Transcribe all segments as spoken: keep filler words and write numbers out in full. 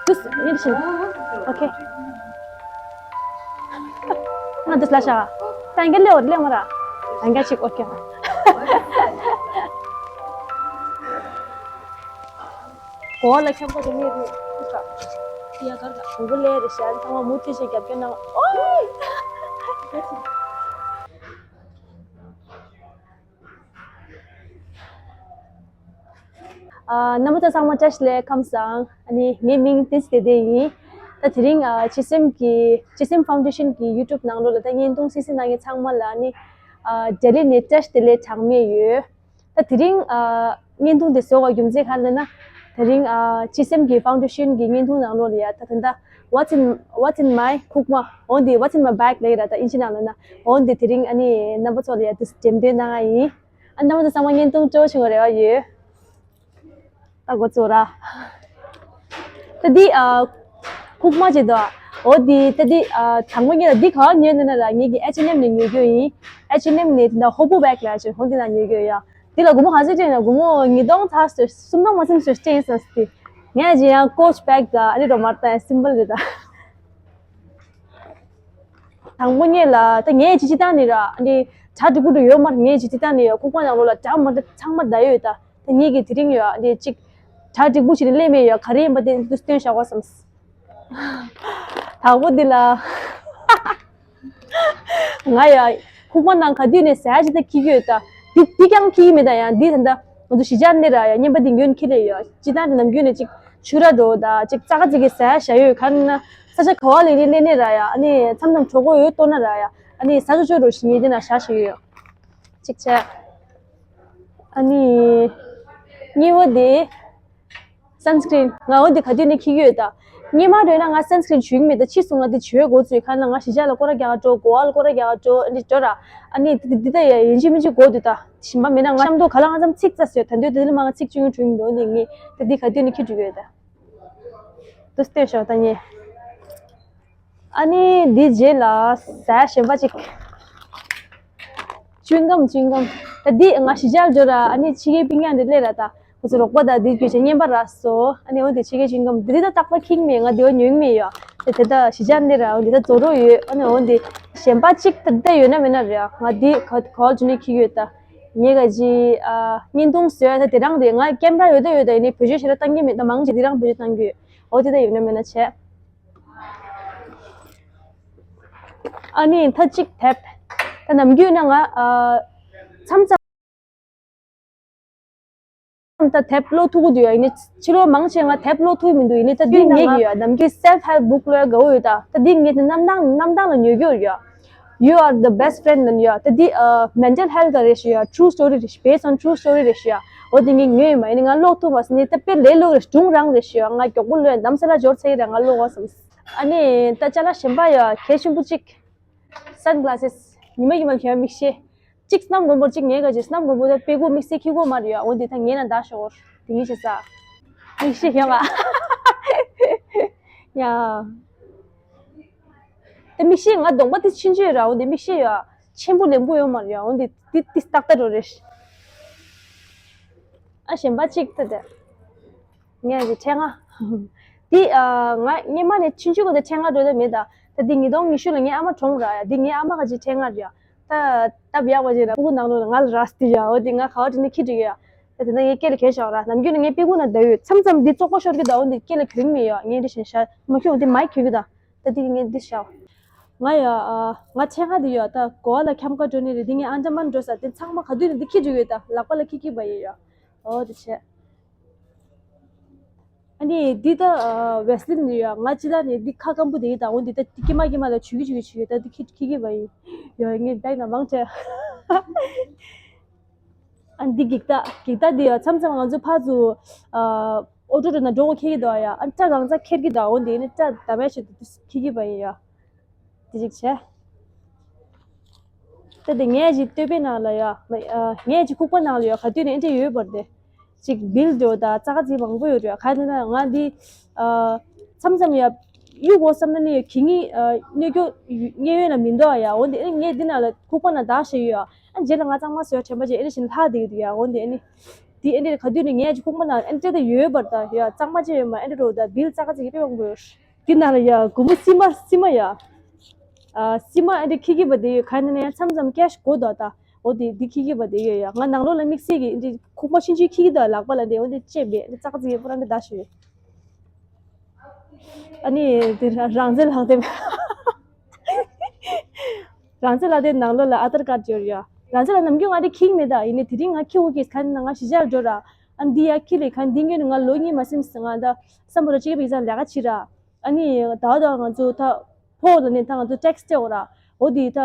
དུས་ཡིན་ཕྱིན། ཨོ་ཁེ། ང་དུས་ལ་ཤ། ད་ཡིན་ག་ལེ་འོ་ལེ་མ་ར། ཡིན་ག་ཅིག་ཨོ་ཁེ། གོ་ལ་ཁྱབ་ཁོ་དེ་ནས་རེད། ཡ་གར་ག་གོ་ལེ་རེད་ཤ། ཚང་མ་མུ་མཐུད་བྱས་རྒྱབ་སྐྱོར་གནང་། ཨོ། ཨ། རྣམ་པ་ཚོ་ཚང་མ་བཀྲ་ཤིས་བདེ་ལེགས། ཁམས་བཟང་། ཨ་ནི་ངའི་མིང་ཏིས་བདེ་བདེ་ཡིན། ད་དེ་རིང་ཨ་སྤྱི་སེམས་ཀྱི་སྤྱི་སེམས་ཕའུན་ཌེ་ཤན་གྱི་ཡུ་ཊུབ་ནང་ལོགས་ལ་ད་བརྙན་ཐུང་གཟིགས་གཟིགས་གནང་མཁན་ཚང་མ་ལ་ཨ་ནི་ཨ་ལྡི་ལི་ནས་བཀྲ་ཤིས་བདེ་ལེགས་གྲངས་མེད་ཡོད། ད་དེ་རིང་ཨ་བརྙན་ཐུང་དེ་བཟོ་བའི་རྒྱུ་མཚན་ག་རེ་ལབ་ན། དེ་རིང་ཨ་སྤྱི་སེམས་ཀྱི་ཕའུན་ཌེ་ཤན་གྱི་བརྙན་ཐུང་ནང་ལོགས་ལ་ཡ་ད་ད་ལྟ་What's in What's in my ཁུག་མ། འོན་ཏེ་What's in my bag ལབ་ཡ་ར། ད་ཨིན་ཇི་ནང་ལབ་ན། འོན་ཏེ་དེ་རིང་ཨ་ནི་རྣམ་པ་ཚོ་ལ་ཡ་དེ་འགྲེམས་སྟོན་གནང་ཡ་ཡིན། ཨ། རྣམ་པ་ཚོ་ཚང་མ་བརྙན་ཐུང་སྤྲོ་བོ་བྱུང་བའི་རེ་བ་ཡོད། ད་འགོ་བཙུགས་ར། ད་འདི་ཨ་ཁུག་མ་ཅིག་འདུག་འོ་འདི་ད་འདི་ཨ་དང་པོ་ཉིད་ལ་འདི་ག་པར་ཉོས་འདུག་ན་ར། ངེད་ཀྱི་ཨེཆ་ཨེན་ཨེམ་ནས་ཉོས་རྒྱུ་ཡིན། ཨེཆ་ཨེན་ཨེམ་ནས་དེ་འདྲ་ཧོ་པོ་བེག་ལ་ཅིག་འོ་འདི་ན་ཉོས་རྒྱུ་ཡ། འདི་ལ་སྒོར་མོ་ག་ཚོད་སྤྲད་ན། སྒོར་མོ་ཉིས་སྟོང་ཚར་སོང་། སུམ་སྟོང་མ་ཟིན་སོང་སྤྲད་ཡིན་ས་སྟེ། ངས་ཅི་ཡང་ཀོཆ་བེག་དང་ཨ་ནི་རོ་མར་དང་སིམ་པལ་རེད་ད། དང་པོ་ཉིད་ལ་ད་ངས་ཅི་ཅི་བཏང་ནི་ར། ཨ་ནི་གྲ་འགྲིག་པོ་འགྲོ་ཡོད་མ་རེད། ངས་ཅི་ཅི་བཏང་ནི་ཡོད། ཁུག་པ་ནང་ལོགས་ལ་གྲ་མ་གྲ་ཚང་མ་བསྡད་ཡོད་ད། ད་ངེད་ཀྱི་དེ་རིང་ཡོད་ཨ་ནི་ཅིག་གྲ་འགྲིག་པོ་ཞིག་ནི་སླེབས་མེད་ཡོད། ག་རེ་ཡིན་པ་དེ་འདི་སྟོན་བཞག་གོ་བསམས། དང་པོ་འདི་ལ། ང་ཡ་ཁུག་པ་ནང་ག་དུས་ནས་ཟས་ཅི་ད་འཁྱེར་གྱི་ཡོད་ད། འདི་འདི་རྐྱང་འཁྱེར་གྱི་མེད་ད། ཡང་འདི་ད་ད་ང་ཚོ་གཞིས་ཆགས་འདི་ར་ཡ་རྔན་པ་འདི་ངོས་ནས་འཁྱེར་ལེ་ཡོད། སྤྱིར་བཏང་ནམ་རྒྱུན་ནས་ཅིག་ཆུ་ར་འགྲོ་ད་ཅིག་ཙག་ཙིག་གི་ཟས་བཞག་ཡོད། ག་ན་ས་ཆ་ག་བ་ལས་ནས་ལས་ནས་ར་ཡ། ཨ་ནི་མཚམས་མཚམས་གྲོད་ཁོག་ཡོད་ལྟོ་ན་ར་ཡ། ཨ་ནི་ས་ཆ་ཆོ་རོ་ཞིག་ངས་འདི་ན་བཞག་བཞག་ཡོད། ཅིག་བྱས། ཨ་ནི་གཉིས་པ་དེ། སན་སི་ཀྲིན། ང་འོ་འདི་ག་དུས་ནས་འཁྱེར་གྱི་ཡོད་ད། སྔོན་མ་རེད་ན་ང་སན་སི་ཀྲིན་བྱུག་གི་མེད་ད། ཕྱིས་སུ་ང་འདི་བྱུག་འགོ་བཙུགས། ག་ན་ང་གཞིས་ཆགས་ལ་སྐོར་ར་རྒྱག་འགྲོ། གོ་བ་ལ་སྐོར་ར་རྒྱག་འགྲོ། འདི་འགྲོ་ར། ཨ་ནི་འདི་འདི་ད་ཡ་ཡིན་གཅིག་མིན་གཅིག་དགོས་འདུག་ད། ཞིམ་པ་མེད་ན་ང་ཤམ་ཐོག་ག་ལ་ང་ཙམ་ཚིག་ཙ་ཟོས། ད་འདོད་དེ་ལ་མ་ང་ཚིག་བཅུ་ཡང་བྱུང་མི་འདུག་འདི་ངས་ད་འདི་ག་དུས་ནས་འཁྱེར་འགྲོ་གི་ཡོད་ད། དུས་སྟོན་ཤོག་ད་ངས། ཨ་ནི་འདི་རྗེས་ལ་ཟས་གཞན་པ་ཅིག་ཅུན་གམ། ཅུན་གམ། ད་འདི་ང་གཞིས་ཆགས་འགྲོ་ར། ཨ་ནི་ཕྱི་རྒྱལ་སྤུན་ཀྱག་འདི་སླེབས་ར་ད། ཁོ་ཚོ་རོགས་པ་དང་འདི་བརྒྱུད་བྱས་རྔན་པ་རག་སོང་། ཨ་ནི་འོ་འདི་ཕྱི་རྒྱལ་ཅུན་གམ་འདི་ད་རྟག་པར་འཁྱེར་གྱི་མེད། ང་འདི་བ་ཉོས་མེད་ཡ། དེ་དེ་ད་གཞིས་ཆགས་འདི་ར་འོ་འདི་ད་རྫོགས་རོགས་ཡོད། ཨ་ནི་འོ་འདི་གཞན་པ་ཅིག་ད་ད་ཡོད་ན་མེད་ན་རེད་ཡ། ང་འདི་ག་ག་བ་བྱུང་ནས་འཁྱེར་གྱི་ཡོད་ད། ངས་ག་ཅི་ཨ་བརྙན་ཐུང་བཟོས་ད་དེ་རང་རེད། ང་ཀེམ་ར་ཡོད་ད་ཡོད་ད། ཡིན་ནའི་བེད་སྤྱོད་ཞེ་དྲག་བཏང་གི་མེད་ད། མང་ཆེ་འདི་རང་བེད་སྤྱོད་བཏང་གི་ཡོད། འོ་དེ་ད་ཡོད་ན་མེད་ན་བྱས། ཨ་ནི་ད་གཅིག་དེབ། ད་ནམ་རྒྱུན་ན་ང་ཨ་མཚམས་མཚམས་ད་དེབ་ཀློག་ཐུབ་ཀྱི་འདུག་ཡ། ཡིན་ནའི་ཕྱི་ལོ་མང་ཆེ་ང་དེབ་ཀློག་ཐུབ་མི་འདུག་ཡིན་ནའི་ད་འདི་ངེད་ཀྱི་ཡ་ནམ་རྒྱུན་སེལ་ཧེལ་བུག་ཀློག་ཡ་དགའ་བོ་ཡོད་ད། ད་འདི་ངེད་ཀྱི་གནམ་ཐང་གནམ་ཐང་ལ་ཉོ་རྒྱུ་ཡོད་ཡ། You are the best friend ལབ་ཡ། ད་འདི་ཨ་mental health ག་རེ་ཞུ་ཡ། True story རེ་ཞུ། Based on true story རེ་ཞུ་ཡ། འོ་དེ་ངས་ཉོས་ཡོད་མ་ཡིན་ནའི་ང་ཀློག་ཐུབ་མ་སོང་ནི། ད་དཔེ་ལས་སླ་རེད། སྒྲུང་རང་རེད་ཞུ་ཡ། ང་མགྱོགས་པོ་ཀློག་ཡ། གདམ་ས་ལ་འབྱོར་ཚར་ཡིན་ར། ང་ཀློག་དགོས་བསམས། ཨ་ནི་ད་ཅ་ལག་གཞན་པ་ཡ་གལ་ཆེན་པོ་གཅིག་སན་གྷི་ལ་སེས། ཉི་མ་ཉི་མ་གྱོན་མིག་ཤེལ། གཅིག་གནམ་སྒོར་མོར་གཅིག་ངས་ག་ཅིག་གནམ་སྒོར་མོ་ད་དཔེ་གོ་མིག་སེར་ཁྱི་གོ་མ་རེད་ཡ། འོ་འདི་ད་ངས་ན་འདག་ཤོར་དེ་ངས་བྱེད་ས། མིག་ཤེལ་གྱོན་ལ་ཡ། ད་མིག་ཤེལ་ང་གདོང་པ་དེ་ཆུང་ཆུང་ར། འོ་འདི་མིག་ཤེལ་ཡ་ཆེན་པོ་ལེན་པོ་ཡོད་མ་རེད་ཡ། འོ་འདི་འདི་འདི་ཏག་ཏག་འགྲོ་རེད། ཨ་གཞན་པ་གཅིག་ད་དེ་ངས་ཀྱི་ཕྲེང་བ། འདི་ཨ་ང་སྔོན་མ་ནས་ཆུང་ཆུང་གི་དེ་ཕྲེང་བ་འགྲོ་ད་མེད་ད། ད་འདི་ཉིས་སྟོང་ཉི་ཤུ་ལ་ངའི་ཨ་མ་གྲོངས་ར་ཡ། འདི་ངའི་ཨ་མ་ག་ཅིག་ཕྲེང་བ་རེད་ཡ། ད་སྟབས་ཡག་པ་ཅིག་ལ་སྤུ་གུ་ནང་ལོགས་ལ་ང་ལ་རག་སྟེ་ཡ། འོ་འདི་ང་ག་བ་དེ་ནས་ཁྱི་འགྲིག་ཡ། ད་དེ་ན་ངས་སྐེ་ལ་གྱོན་བཞག་ར། ནམ་རྒྱུན་ནས་ངའི་དཔེ་ཁུག་ན་བསྡད་ཡོད། མཚམས་མཚམས་འདི་བཙོག་པ་ཤོར་གི་ད། འོ་འདི་སྐེ་ལ་གྱོན་གི་མེད་ཡ། ངས་འདི་བཞིན་ཤ་མ་གྱོན། འོ་འདི་མའི་གྱོན་གི་ད། ད་འདི་ངས་འདི་བཞག་ང་ཡ་ཨ་ང་ཕྲེང་བ་འདི་ཡ། ད་གོ་བ་ལ་འཁྱམ་ཁ་འགྲོ་ནི་རེད། འདི་ངས་ཨན་ཌ་མན་འགྲོ་ས་དེ་ཚང་མ་ག་དུས་ནས་འདི་ཁྱི་འགྲིག་ཡོད་ད། ལག་པ་ལ་ཁྱི་ཁྱི་བ་ཡོད་ཡ། འོ་འདི་བྱས། ཨ་ནི་འདི་ད་ཨ་ཝེ་སི་ལིན་རེད་ཡ། ང་ཅི་ད་ནི་འདི་ཁ་སྐམ་པོ་དེ་ཡིན་ད། འོ་འདི་ད་ཀྱི་མ་ཀྱི་མ་ལ་བྱུག་གི་བྱུག་གི་བྱུག་གི་ད། འདི་ཁྱི་ཁྱི་གི་བ་ཡིན་ཡ། ངས་བེག་ན་མང་ཆེ། ཨ་འདི་འགྱིག་ཐག་འགྱིག་ཐག་འདི་ཡ། མཚམས་མཚམས་ང་ཚོ་ཕར་ཚུར་ཨ་ཨོ་ཊོ་འགྲོ་ན་འགྲོ་དགོས་ཁེལ་གི་འདུག་ཡ། ཨ་སྐྲ་གང་ཚ་ཁྱེར་གི་འདུག་འོ་འདི་ནི་སྐྲ་ད་མེད་ཤོད་དུ་ཁྱི་གི་བ་ཡིན་ཡ། དེ་ཅིག་བྱས། ད་དེ་ངས་ཅིག་སྟོད་པའི་ནང་ལ་ཡ། ཨ་ངས་ཅིག་ཁུག་པ་ནང་ལ་ཡ། ག་དུས་ནས་འདི་ཡོད་པར་དེ། ཅིག་བིལ་འགྲོ་ད་ཙག་ཙིག་མང་པོ་ཡོད་རེད། ག་དེ་ན་ང་འདི་ཨ་མཚམས་མཚམས་ཡ་གཡུག་དགོས་བསམ་ན་ནི་གི་ངི་ཨ་གནོད་སྐྱོན་གནས་ཡོད་ན་མི་འདུག་ཡ། འོ་འདི་ངས་འདི་ནང་ལ་ཁུག་པ་ནང་བདག་བྱས་ཡོད་ཡ། ཨ་རྗེས་ལ་ང་གཙང་མ་བཟོས་དྲན་པ་བརྗེད་ཨེ་འདྲ་བཞིན་ལྷག་བསྡད་ཀྱི་འདུག་ཡ། འོ་འདི་ཨ་ནི་འདི་ཨེ་འདྲ་ག་དུས་ནས་ངས་ཅིག་ཁུག་མ་ལ་ཨེ་འདྲ་ད་ཡོད་པར་ད་ཡ་གཙང་མ་ཅིག་ཡོད་མ་ཨེ་འདྲ་རོ་ད་བིལ་ཙག་ཙིག་དཔེ་མང་པོ་ཡོད། འདི་ནང་ལ་ཡ་སྒོར་མོ་སིལ་མ་སིལ་མ་ཡ། ཨ་སིལ་མ་ཨེ་འདྲ་ཁྱེར་གྱི་བ་དེ་ཡོད་ག་ནས་ན་ཡ་མཚམས་མཚམས་ཀེཤ་དགོས་འདུག་ད། འོ་དེ་འདི་ཁྱེར་གྱི་བ་དེ་ཡོད་ཡ། ང་ནང་ལོགས་ལ་དམིགས་བསལ་གྱི་ཨེ་འདྲ་ཁུག་མ་ཆུང་ཆུང་ཁྱེར་གྱི་འདུག་ལག་པ་ལ་འདི་འོ་འདི་ཅེ་བེ་འདི་ཙག་ཙིག་ཡོད་པོ་ར་འདི་ད་ཞུ་ཡོད། ཨ་ནི་དེ་རང་རང་བཙན་ལྷག་དེ། རང་བཙན་ལྷག་དེ་ནང་ལོགས་ལ་ཨ་དར་ཀར་འབྱོར་ཡ། རང་བཙན་ལ་ནམ་རྒྱུན་ང་དེ་ཁྱིག་མེད་ད། ཡིན་ནི་དེ་རིང་ང་ཁྱི་འུ་ཀིས་ཁན་ན་ང་ཞི་ཅར་འགྲོ་ར། ཨ་འདི་ཡ་ཁྱི་ལས་ཁན་འདི་ངོས་ནི་ང་ལོ་གཉིས་མ་ཟིན་ང་ད་སམ་བྷོ་ཊ་ཅིག་གི་བི་ཟ་ལས་ཀ་བྱེད་ར། ཨ་ནི་ད་ད་ང་ཚོ་ད་ཕོ་ལ་ནི་ད་ང་ཚོ་ཊེག་སི་སྤྲད་འོ་ར། འོ་དེ་ད།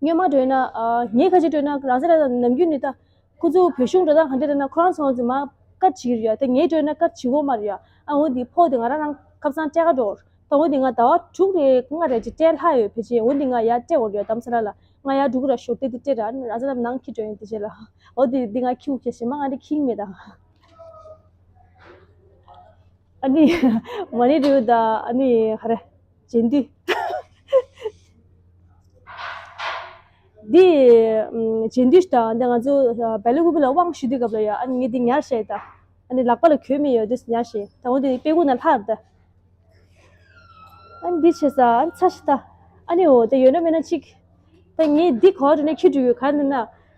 སྔོན་མ་འགྲོ་ན་ཨ་ངས་ཁ་ཅིག་འགྲོ་ན་རང་བཙན་ལ་ནམ་རྒྱུན་ནི་ད། ཁོ་ཚོ་བོད་གཞུང་འགྲོ་སྟངས་ག་འདྲ་རེད་ན་ཁོ་རང་ཚོ་ང་ཚོ་མ་ཀར་བྱེད་ཀྱི་རེད་ཡ། ད་ངས་འགྲོ་ན་ཀར་བྱེད་དགོས་མ་རེད་ཡ། ཨ་འོ་འདི་ཕོ་དེ་ང་རང་རང་ཁབ་སང་སྤྲད་ག་འགྲོ། ད་འོ་འདི་ང་ཟླ་བ་དྲུག་རེད་ལྔ་རེད་ཅིག་སྤྲད་ལྷག་ཡོད་ཕལ་ཆེར། འོ་འདི་ང་ཡར་སྤྲད་འོ་རེད་དམ་ས་ར་ལ་ང་ཡར་འགྲོ་གི་ར་ཞོགས་དེ་དེ་སྤྲད་ར་ཨ་ནི་ར་ས་ལ་ནང་ཁྱི་འགྲོ་ཡིན་དེ་རྗེས་ལ་འོ་འདི་འདི་ང་ཁྱི་འུ་ཁྱི་ཞེ་མ་ང་འདི་ཁྱིང་མེད་ད། ཨ་ནི་མ་ནི་རེད་ད། ཨ་ནི་ག་རེ་རྗེས་འདི། འདི་ཨམ་རྗེས་འདི་ཞུ་ད་འདི་ང་ཚོ་ཨ་སྦེལ་ཀོབ་ལ་དབང་ཞུ་དུས་སྐབས་ལ་ཡ་ཨ་ནི་ངས་འདི་ཉར་བཤད་ད། ཨ་ནི་ལག་པ་ལ་གོས་མེད་ཡོད་དུས་ཉར་བཤད་ད། འོ་འདི་དཔེ་ཁུག་ན་ལྷག་ད། ཨ་ནི་འདི་བྱས་ས་ཨ་ནི་ཚ་ཞིག་ད། ཨ་ནི་འོ་དེ་ཡོད་ན་མེད་ན་ཅིག་ད་ངས་འདི་ག་བ་འགྲོ་ནས་ཁྱི་འགྲོ་ཡོད་ག་ནི་ན།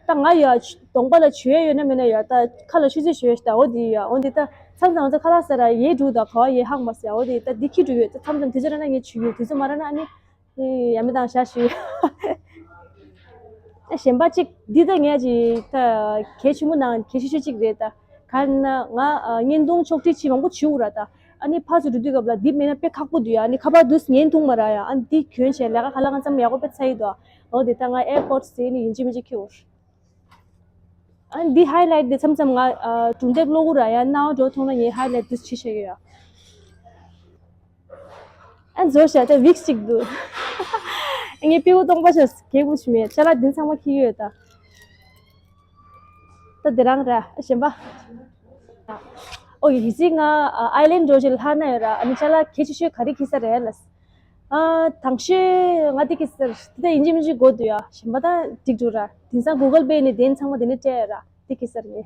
ད་ང་ཡ་གདོང་པ་ལ་བྱུ་ཡ་ཡོད་ན་མེད་ན་ཡ་ད་ཁ་ལ་ཆུ་ཚོད་བྱུ་ཡ་ཞིག་ད། འོ་འདི་ཡ་འོ་འདི་ད་མཚམས་མཚམས་ང་ཚོ་ཁ་ལག་ཟ་ར་ཡའི་འགྲོ་ད་ག་བ་ཡའི་ཧང་མ་ཟ་འོ་འདི་ད་འདི་ཁྱི་འགྲོ་ཡོད་ད། མཚམས་མཚམས་དུས་ཚོད་ར་ན་ངས་བྱུ་ཡོད་དུས་ཚོད་མ་ར་ན་ཨ་ནི། ཨེ་ཡ་མི་དང་ཞག་ཞུ། ཨེ་གཞན་པ་གཅིག་འདི་ད་ངས་ཅིག་ད་གལ་ཆེན་པོ་ནང་གལ་ཆེ་ཤོས་གཅིག་རེད་ད། ག་ན་ང་ཨ་བརྙན་ཐུང་ཕྱོགས་སྒྲིག་བྱེད་མང་པོ་བྱེད་འུ་ར་ད། ཨ་ནི་ཕར་ཚུར་འགྲོ་དུས་སྐབས་ལ་འདི་མེད་ན་དཔེ་ཁག་པོ་འདུག་ཡ། ཨ་ནི་ཁ་པར་འདུག་བརྙན་ཐུང་མ་ར་ཡ། ཨ་ནི་འདི་གྱོན་བྱས་ལས་ཀ་ཁ་ལག་ང་ཙམ་ཡག་པོ་དཔེ་ཚ་ཡི་དོ། འོ་དེ་ད་ང་ཨེར་པོ་ཌི་ཟེར་ནི་ཡིན་གཅིག་མིན་གཅིག་ཁྱེར་འུ། ཨ་འདི་ཧའི་ལའིཊ་འདི་མཚམས་མཚམས་ང་ཨ་གྲུང་དེབ་ཀློག་གི་ར་ཡ་ནའོ་འགྲོ་ཐོང་ན་ངའི་ཧའི་ལའིཊ་འདི་ཕྱི་ཤེས་ཡོད་ཡ། ཨ་འཛོ་ཤ་ད་ཝིག་ཅིག་འདུག་ངའི་སྤྲེའུ་སྟོང་པ་ཤ་སྐད་པོ་ཞུ་མེད་ཅ་ལག་འདི་ཚང་མ་ཁྱེར་ཡོད་ད། ད་དེ་རང་ར་ཨ་གཞན་པ། ཨོ་ཡི་ཟིག་ང་ཨ་ཨའི་ལན་འགྲོ་ཞིག་ལྷག་ན་ཡོད་ར། ཨ་ནི་ཅ་ལག་གལ་ཆེ་ཤོས་ག་རེ་ཁྱེར་ས་རེད་ལ། ཨ་དང་ཤོས་ང་དེ་ཁྱེར་ས་རེད་དེ་ད་ཡིན་གཅིག་མིན་གཅིག་དགོས་འདུག་ཡ། གཞན་པ་ད་འགྲིག་འགྲོ་ར། དེང་སང་གུ་གལ་པེ་ནས་དེ་ཚང་མ་དེ་ནས་སྤྲད་ཡོད་ར། དེ་ཁྱེར་ས་རེད།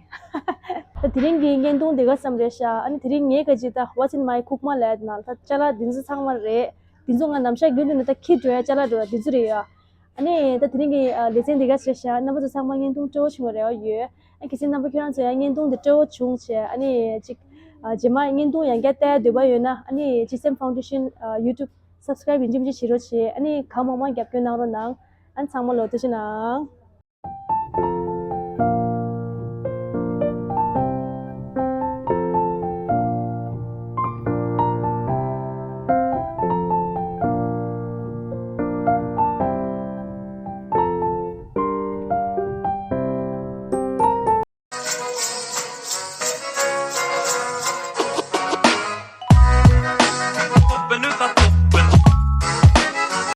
ད་དེ་རིང་གི་བརྙན་ཐུང་དེ་ག་ཙམ་རེད་ཤག་ཨ་ནི་དེ་རིང་ངས་ག་ཅི་ད་What's in my Cookma ལབ་ཡ་དེ་ནང་ད་ཅ་ལག་དེ་ཚོ་ཚང་མ་རེད། དེ་ཚོ་ང་ནམ་ཞག་རྒྱུན་དུ་ནས་ད་ཁྱེར་འགྲོ་ཡ་ཅ་ལག་འགྲོ་ཡ་དེ་ཚོ་རེད་ཡ། ཨ་ནི་ད་དེ་རིང་གི་ཨ་ལེ་ཚན་འདི་ག་ཚོད་ཤག་རྣམ་པ་ཚོ་ཚང་མ་བརྙན་ཐུང་སྤྲོ་བོ་བྱུང་བ་རེ་བ་ཡོད། ཨ་གལ་སྲིད་རྣམ་པ་ཁྱོད་རང་ཚོ་ཡང་བརྙན་ཐུང་འདི་སྤྲོ་བོ་བྱུང་བྱས་ཨ་ནི་ཅིག་ཨ་རྗེས་མ་བརྙན་ཐུང་ཡང་བསྐྱར་ལྟ་ཡ་འདོད་པ་ཡོད་ན་ཨ་ནི་ཅིག་སེམས་ཕའུན་ཌེ་ཤན་ཨ་ཡུ་ཊུབ་སབ་སི་ཀ་རའིབ་ཡིན་གཅིག་མིན་གཅིག་བྱེད་རོགས་བྱེད། ཨ་ནི་གང་མང་མང་རྒྱབ་སྐྱོར་གནང་རོགས་གནང་། ཨ་ནི་ཚང་མ་ལོ་ཐུགས་རྗེ་གནང་།